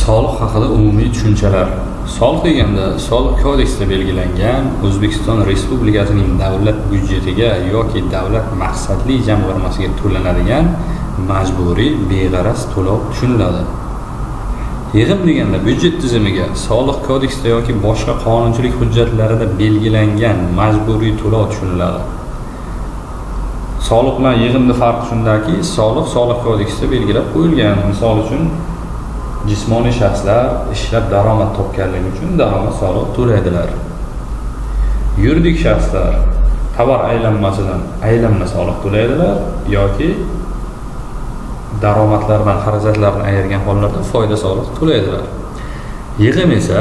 Soliq haqida umumiy tushunchalar. Soliq deganda Soliq kodeksida belgilangan O'zbekiston Respublikasining davlat byudjetiga yoki davlat maqsadli jamg'armasiga to'lanadigan majburiy beg'araz to'lov tushuniladi. Yig'im deganda byudjet tizimiga Soliq kodeksida yoki boshqa qonunchilik hujjatlarida belgilangan majburiy to'lov tushuniladi. Soliq bilan yig'imni farqi shundaki, soliq Soliq kodeksida belgilab qo'yilgan. Misol uchun, jismoniy shaxslar ishlab daromad topganligi uchun daromad solig'i to'laydilar. Yuridik shaxslar tovar aylanmasidan aylanma soliq to'laydilar yoki daromadlardan xarajatlarni ayirgan hollarda foyda soliq to'laydilar. Yig'im esa,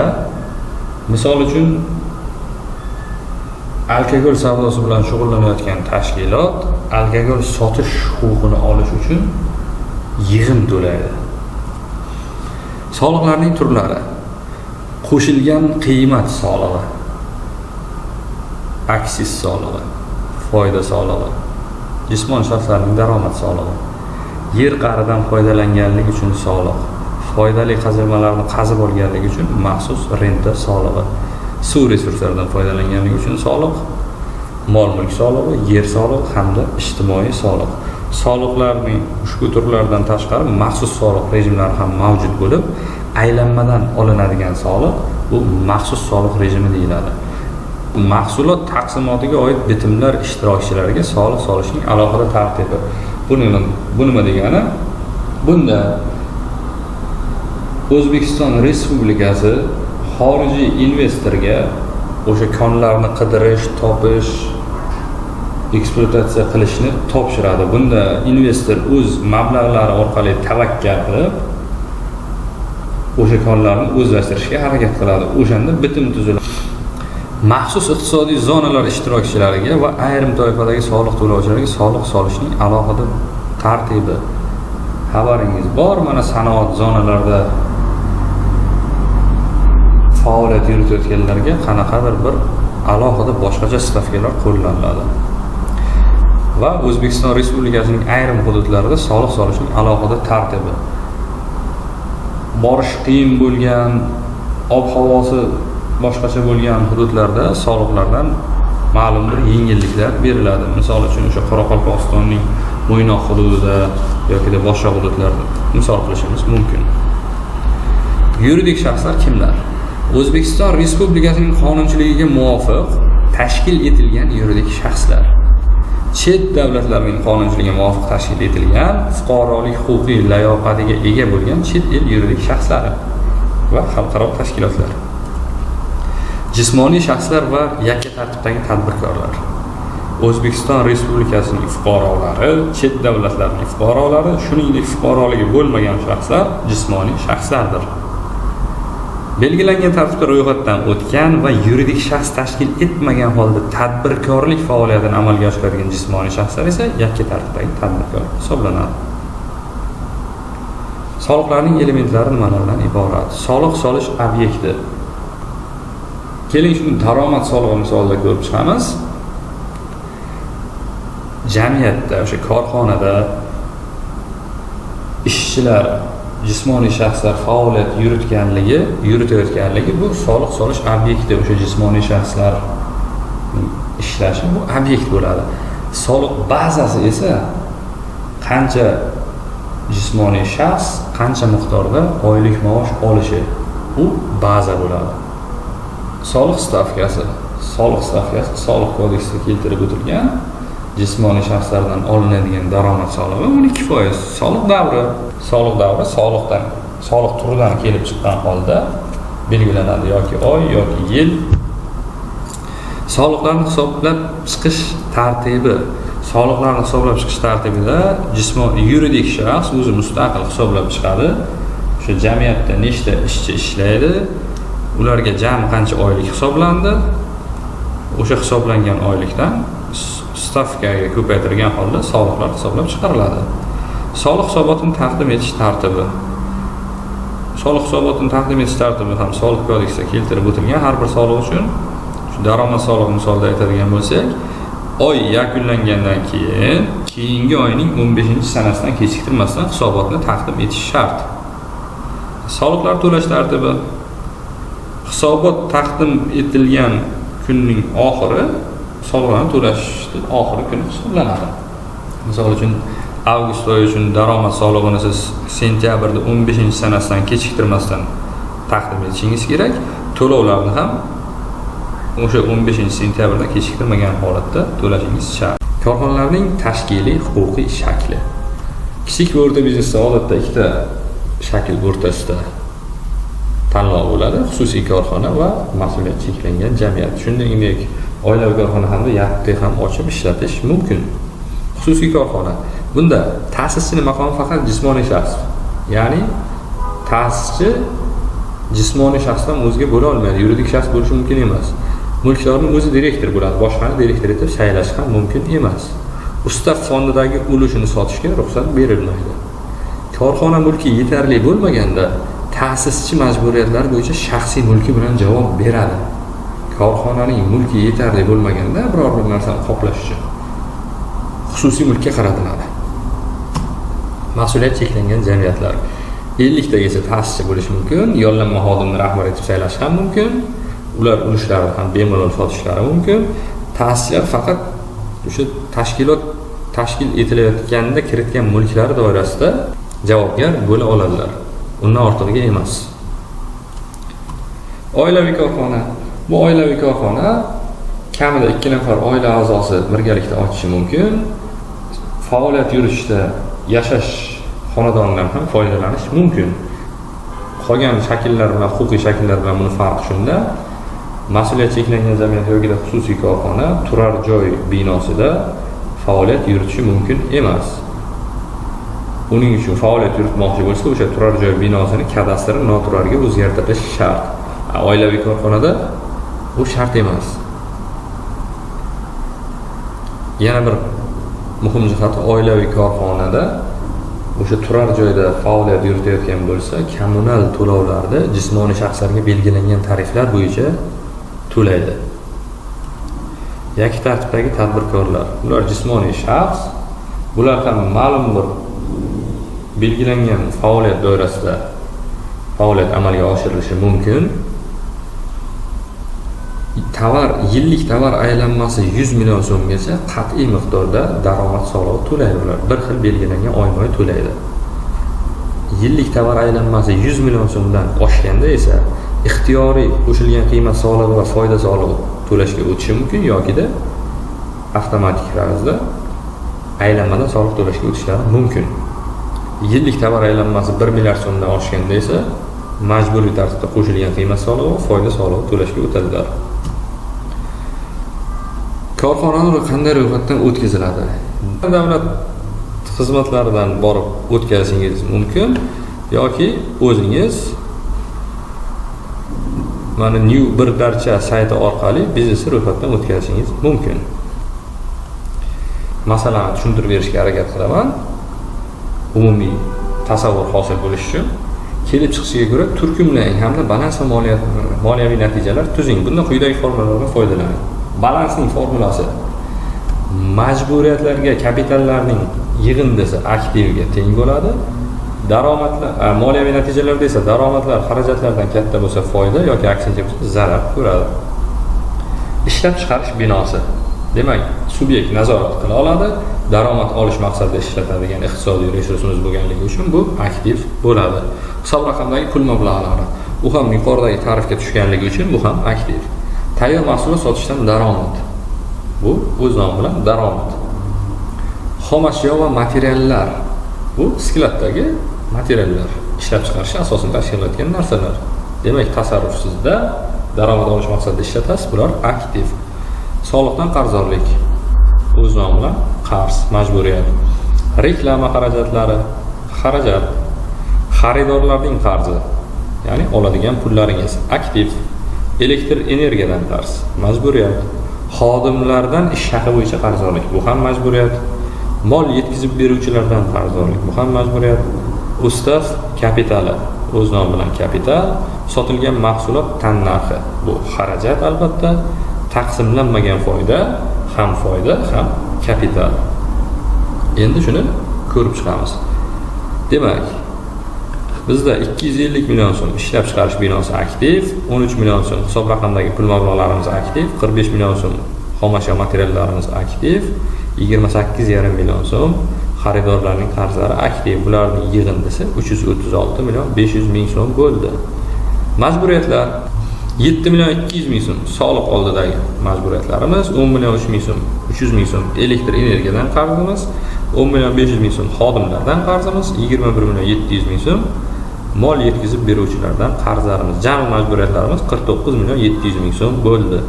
misol uchun, alkogol savdosi bilan shug'ullanayotgan tashkilot alkogol sotish huquqini olish uchun yig'im to'laydi. Soliqlarning turlari: qo'shilgan qiymat solig'i, aksiz solig'i, foyda solig'i, jismoniy shaxslarning daromad solig'i, yer qa'ridan foydalanganlik uchun soliq, foydali qazilmalarni qazib olganlik uchun maxsus renta solig'i, suv resurslaridan foydalanganlik uchun soliq, mol mulk solig'i, yer solig'i hamda ijtimoiy soliq. Soliqlarning ushbu turlaridan tashqari maxsus soliq rejimlari ham mavjud bo'lib, aylanmadan olinadigan soliq bu maxsus soliq rejimi deyiladi. Mahsulot taqsimotiga oid bitimlar ishtirokchilariga soliq solishning alohida tartibi. Bu nima degani? Bunda O'zbekiston Respublikasi xorijiy investorga o'sha konlarni qidirish, topish, ekspluatatsiya qilishni topshiradi. Bunda investor o'z mablag'lari orqali tavakkal qilib, o'sha konlarni o'zlashtirishga harakat qiladi. O'shanda bitim tuziladi. Maxsus iqtisodiy zonalar ishtirokchilariga va ayrim toifadagi soliq to'lovchilarga soliq solishning alohida tartibi. Xabaringiz bor, mana sanoat zonalarida faoliyat yuritayotganlarga qanaqadir bir alohida boshqacha stavkalar qo'llaniladi. Va O'zbekiston Respublikasining ayrim hududlarida soliq solishning alohida tartibi. Borish qiyin bo'lgan, ob havosi boshqacha bo'lgan hududlarda soliqlardan ma'lum bir yengilliklar beriladi. Misol uchun, o'sha Qoraqalpog'istonning Mo'ynoq hududida yokida boshqa hududlarda misol qilishimiz mumkin. Yuridik shaxslar kimlar? O'zbekiston Respublikasining qonunchiligiga muvofiq tashkil etilgan yuridik shaxslar. Chet davlatlarning qonunchiligiga muvofiq tashkil etilgan, fuqarolik huquqiy layoqatiga ega bo'lgan chet el yuridik shaxslari va xalqaro tashkilotlar. Jismoniy shaxslar va yakka tartibdagi tadbirkorlar. O'zbekiston Respublikasining fuqarolari, chet davlatlarning fuqarolari, shuningdek fuqaroligi bo'lmagan shaxslar jismoniy shaxslardir. Belgilangan tartibda ro'yxatdan o'tgan va yuridik shaxs tashkil etmagan holda tadbirkorlik faoliyatini amalga oshiradigan jismoniy shaxslar esa yakka tartibdagi tadbirkor hisoblanadi. Soliqlarning elementlari nimalardan iborat? Soliq solish obyekti. Keling, shuni daromad solig'i misolida ko'rib chiqamiz. Jamiyatda, o'sha korxonada ishchilar, jismoniy shaxslar faoliyat yuritganligi, yuritayotganligi bu soliq solish obyekti, o'sha jismoniy shaxslar ishlashi bu obyekt bo'ladi. Soliq bazasi esa qancha jismoniy shaxs qancha miqdorda oylik maosh olishi, u baza bo'ladi. Soliq stavkasi. Soliq stavkasi Soliq kodeksida keltirib o'tilgan jismoniy shaxslardan olinadigan daromad solig'i 12%. Soliq davri. Soliq davri soliqdan, soliq turidan kelib chiqqan holda belgilanadi, yoki oy yoki yil. Soliqlarni hisoblab chiqish tartibi. Soliqlarni hisoblab chiqish tartibida jismoniy, yuridik shaxs o'zi mustaqil hisoblab chiqadi. O'sha jamiyatda nechta ishchi ishlaydi, ularga jami qancha oylik hisoblandi, o'sha hisoblangan oylikdan stavkaga ko'paytirgan holda soliqlar hisoblab chiqariladi. Soliq hisobotini taqdim etish tartibi. Soliq hisobotini taqdim etish tartibi ham Soliq kodeksida keltirib o'tilgan. Har bir soliq uchun, shu daromad solig'i misolida aytadigan bo'lsak, oy yakunlangandan keyin keyingi oyning 15 sanasidan kechiktirmasdan hisobotni taqdim etish shart. Soliqlar to'lash tartibi. Hisobot taqdim etilgan kunning oxiri soliqlarni to'lashning oxirgi kuni hisoblanadi. Misol uchun, avgust oyi uchun daromad solig'ini siz sentyabrda 15 sanasidan kechiktirmasdan taqdim etishingiz kerak. To'lovlarni ham o'sha 15 sentyabrdan kechiktirmagan holatda to'lashingiz shart. Korxonalarning tashkiliy huquqiy shakli. Kichik va o'rta biznesda odatda ikkita shakl o'rtasida tanlov bo'ladi: xususiy korxona va mas'uliyati cheklangan jamiyat. Shuningdek, oilaviy korxona hamda YaPT ham ochib ishlatish mumkin. Xususiy korxona. Bunda ta'sischining maqomi faqat jismoniy shaxs. Ya'ni ta'sischi jismoniy shaxsdan o'zga bo'la olmaydi, yuridik shaxs bo'lishi mumkin emas. Mulkdorning o'zi direktor bo'ladi, boshqani direktor etib saylash ham mumkin emas. Ustav fondidagi ulushini sotishga ruxsat berilmaydi. Korxona mulki yetarli bo'lmaganda ta'sischi majburiyatlari bo'yicha shaxsiy mulki bilan javob beradi. Korxonaning mulki yetarli bo'lmaganda biror bir narsani qoplash uchun xususiy mulkka qaratiladi. Mas'uliyat cheklangan jamiyatlar. 50 tagacha ta'sischi bo'lishi mumkin, yollanma xodimni rahbar etib saylash ham mumkin. Ular ulushlarini ham bemalol sotishlari mumkin. Ta'sischilar faqat o'sha tashkilot tashkil etilayotganda kiritgan mulklari doirasida javobgar bo'la oladilar. Undan ortig'iga emas. Oilaviy korxona. Bu oilaviy korxona kamida 2 nafar oila a'zosi birgalikda ochishi mumkin. Faoliyat yuritishda yashash xonadonidan ham foydalanish mumkin. Qolgan shakllar bilan, huquqiy shakllar bilan buni farqi shunda: mas'uliyat cheklangan jamiyat yoki xususiy korxona turar joy binosida faoliyat yuritishi mumkin emas. Uning uchun faoliyat yuritmoqchi bo'lsa, o'sha turar joy binosini kadastri noturarga o'zgartirish shart. Oilaviy korxonada bu shart emas. Yana bir muhim jihati, oilaviy korxonada o'sha turar joyda faoliyat yuritayotgan bo'lsa, kommunal to'lovlarni jismoniy shaxslarga belgilangan tariflar bo'yicha to'laydi. Yakka tartibdagi tadbirkorlar. Ular jismoniy shaxs, bular ham ma'lum bir belgilangan faoliyat doirasida faoliyat amalga oshirilishi mumkin. Tovar, yillik tovar aylanmasi 100 million so'mgacha qat'iy miqdorda daromad solig'i to'laydi ular. Bir xil belgilangan oyma-oy to'laydi. Yillik tovar aylanmasi 100 million so'mdan oshganda esa ixtiyoriy qo'shilgan qiymat solig'i va foyda solig'i to'lashga o'tishi mumkin yokida avtomatik ravishda aylanmadan soliq to'lashga o'tishlari mumkin. Yillik tovar aylanmasi 1 milliard so'mdan oshganda esa majburiy tartibda qo'shilgan qiymat solig'i va foyda solig'i to'lashga o'tadilar. Korxonalar qanday ro'yxatdan o'tkaziladi? Davlat xizmatlaridan borib o'tkazishingiz mumkin yoki o'zingiz mana New bir darcha sayti orqali biznesni ro'yxatdan o'tkazishingiz mumkin. Masalani tushuntirib berishga harakat qilaman. Umumiy tasavvur hosil bo'lishi uchun kelib chiqishiga ko'ra turkumlang hamda balans va moliyaviy natijalar tuzing. Bunda quyidagi formulalardan foydalaning. Balansning formulasi: majburiyatlarga kapitallarning yig'indisi aktivga teng bo'ladi. Daromadlar, moliyaviy natijalarda esa daromadlar xarajatlardan katta bo'lsa foyda yoki aksincha bo'lsa zarar ko'radi. Ishlab chiqarish binosi. Demak, subyekt nazorat qila oladi, daromad olish maqsadida ishlatadigan iqtisodiy resursimiz bo'lganligi uchun bu aktiv bo'ladi. Hisob raqamdagi pul mablag'lari, u ham yuqoridagi ta'rifga tushganligi uchun bu ham aktiv. Tayyor mahsulot sotishdan daromad. Bu o'z nomi bilan daromad. Xom ashyo va materiallar. Bu skladdagi materiallar, ishlab chiqarish asosini tashkil etgan narsalar. Demak, tasarruf sizda, daromad olish maqsadida ishlatasiz, bular aktiv. Soliqdan qarzdorlik, o'z nomi bilan qarz, majburiyat. Reklama xarajatlari, xarajat. Xaridorlarning qarzi, ya'ni oladigan pullaringiz, aktiv. Elektr energiyadan qarz, majburiyat. Xodimlardan ish haqi bo'yicha qarzdorlik, bu ham majburiyat. Mol yetkazib beruvchilardan qarzdorlik, bu ham majburiyat. Ustav kapitali, o'z nomi bilan kapital. Sotilgan mahsulot tannarxi, bu xarajat albatta. Taqsimlanmagan foyda ham foyda, ham kapital. Endi shuni ko'rib chiqamiz. Demak, Bizda 250 million so'm ishlab chiqarish binosi aktiv, 13 million so'm hisob raqamdagi pul mablag'larimiz aktiv, 45 million so'm xomashyo materiallarimiz aktiv, 28,5 million so'm xaridorlarning qarzlari aktiv. Bularning yig'indisi 336 million 500 ming so'm bo'ldi. Majburiyatlar: 7 million 200 ming so'm soliq oldidagi majburiyatlarimiz, 10 million 3 ming so'm 300 ming so'm elektr energiyadan qarzimiz, 10 million 500 ming so'm xodimlardan qarzimiz, 21 million 700 ming so'm mol yetkazib beruvchilardan qarzlarimiz. Jami majburiyatlarimiz 49 million 700 ming so'm bo'ldi.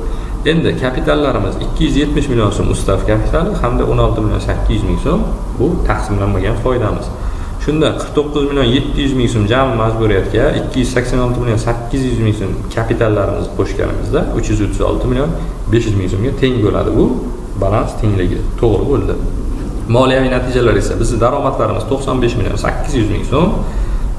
Endi kapitallarimiz: 270 million so'm ustav kapitali hamda 16 million 800 ming so'm bu taqsimlanmagan foydamiz. Shunda 49 million 700 ming so'm jami majburiyatga 286 million 800 ming so'm kapitallarimizni qo'shganimizda 336 million 500 ming so'mga teng bo'ladi. Bu balans tengligi to'g'ri bo'ldi. Moliyaviy natijalar esa: bizni daromadlarimiz 95 million 800 ming so'm,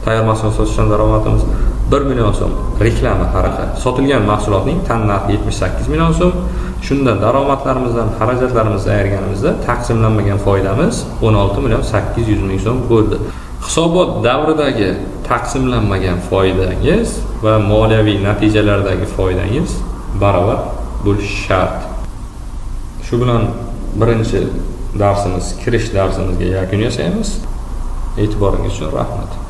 tayyor mahsulot sotishdan daromadimiz, 1 million so'm reklama xarajat, sotilgan mahsulotning tan narxi 78 million so'm. Shunda daromadlarimizdan xarajatlarimizni ayirganimizda taqsimlanmagan foydamiz 16 million 800 ming so'm bo'ldi. Hisobot davridagi taqsimlanmagan foydangiz va moliyaviy natijalardagi foydangiz barobar bo'lishi shart. Shu bilan birinchi darsimiz, kirish darsimizga yakun yasaymiz. E'tiboringiz uchun rahmat.